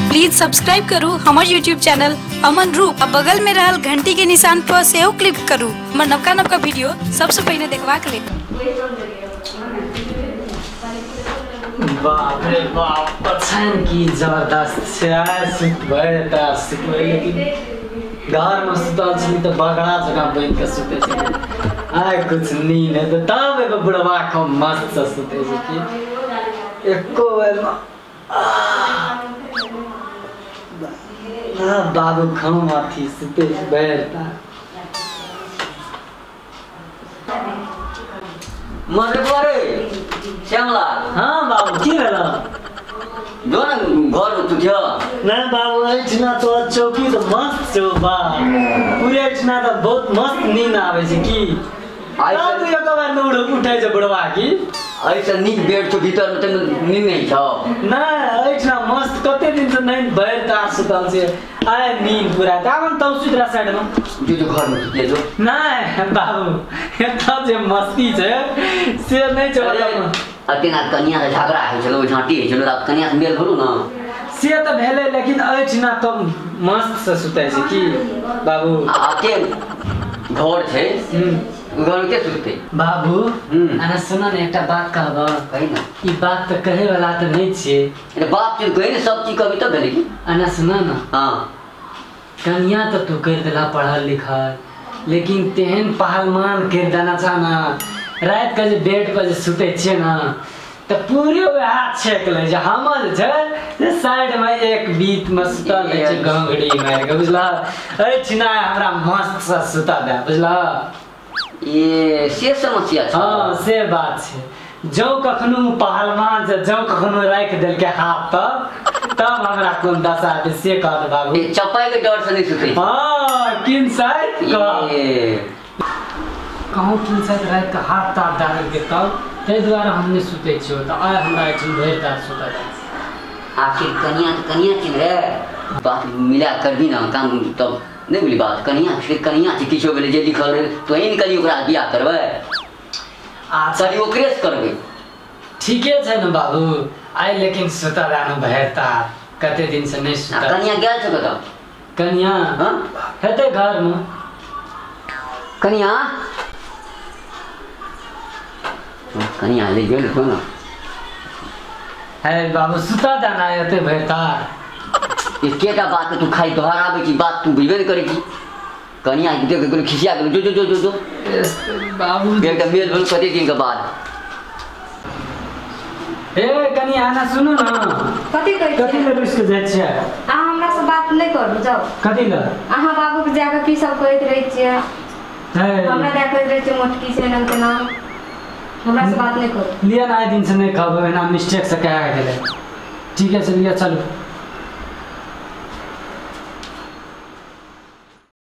Please subscribe करू हमर YouTube channel Aman रूप आ बगल में रहल घंटी के निशान पर सेहो क्लिक करू हमर नवका नवका वीडियो सबसे पहले देखबाक लेल। बाप रे बाप, पछान की जबरदस्त छै। सुतबै त सुतबै, लेकिन घर में सुतल छी त बगड़ा जकाँ बनि के सुतै छी। आइ कुछ नींद हेतै तब एगो बुढ़वा खूब मस्त से सुतै छै कि एको बेर बाबू खम अथी सुतै छै भरि तार। मरे रे श्यामलाल। हाँ बाबू, की भेल? जो न घर में तू थियो। नहीं बाबू, एहिठिना तो चौकी तो मस्त छौ बा, पूरे एहिठिना तो बहुत मस्त नींद आबै छै की। तब एक बार में उठै छै बुढ़वा की। ऐसे नीक बेड छौ, भीतर में त नींद नहीं छौ। नहीं एहिठिना मस्त कते दिन से नहीं भरि तार सुतल छै, आइ नींद पूरा तावन तौ सुति रह साइड में। जो जो घर में सुतिए जो। नहीं बाबू, एतऽ जे मस्ती छै से नहीं छै। आ तेना कनिया से झगड़ा होइ छलो, झांटी होइ छलो, आब कनिया से मेल भेलौ न से त भेलै, लेकिन एहिठिना तो मस्त से सुतै छै की बाबू। आ के घर छै, घर के सुतै बाबू। अरे सुन न, एकटा बात कहब। कही न। ई बात त कहे वाला त नहीं छियै। अरे बाप चीज कही न, सब चीज कहबी तब भेलै की। अना सुन न। हां, कनिया त तू कर देला पढ़ल लिखल, लेकिन तेहन पहलवान कर देना छा न, रात के जे बेड पर जे सुतै छियै न त पूरे वएह छेक लै छै। हमर जे छै से साइड में एक बीत में सुतल रहै छै घोंघड़ी मारि के, बुझलह? एहिठिना हमरा मस्त से सुतऽ दे, बुझलह? ये से समस्या छै। हाँ से बात छै। जौ कखनो पहलवान से जौ कखनो राखि देलकै हाथ तब हमरा कोन दशा हेतै से कह दे बाबू। ए चपाई के डर से नहीं सुतै। हाँ किन साइड कहूँ, किन साइड राखि के हाथ ताथ दए देलकै तब, ताहि दुआरे हम नहि सुतै छियौ। तऽ आइ हमरा एहिठाम भरि तार सुतऽ दे। आखिर कनिया तऽ कनिया छिन रे, बात मिला करबी न काम तब नहीं बोली बात। कनिया फिर कनिया छै, किछो भेलै जे लिखल रहै तो ही निकली ओकरा बियाह करबै आ सही ओकरे से करबै। ठीके छै ने बाबू, आइ लेकिन सुतऽ दे न भरि तार, कते दिन से नहि सुतल। कनिया गेल छौ कतऽ? कनिया हाँ हेतै घर में। कनिया कनिया ले गेल छौ न। है बाबू सुतऽ दे न एते भरि तार। एकेटा बात तू खाली दोहराबै छी, बात तू बुझबे नहि करै छी। कनिया देख गेल खिसिया गेल, जो जो जो जो जो बाबू एकटा मेल भेल कते दिन के बाद। ए कनिया आना सुनू न। कथी कहै कथी लए रुसि के जाइ छियै? अहाँ हमरा से बात नहि करू, जाउ। कथी लए? अहाँ बाबू के जाके की सब कहैत रहै छियै, हमरा जाके कहैत रहै छियै मोटकी छै एना तेना, हमरा से बात नहि करू। लिअ न, आइ दिन से नहि कहबै, एना मिस्टेक से कहे गेलै। ठीक है, लिअ चलू।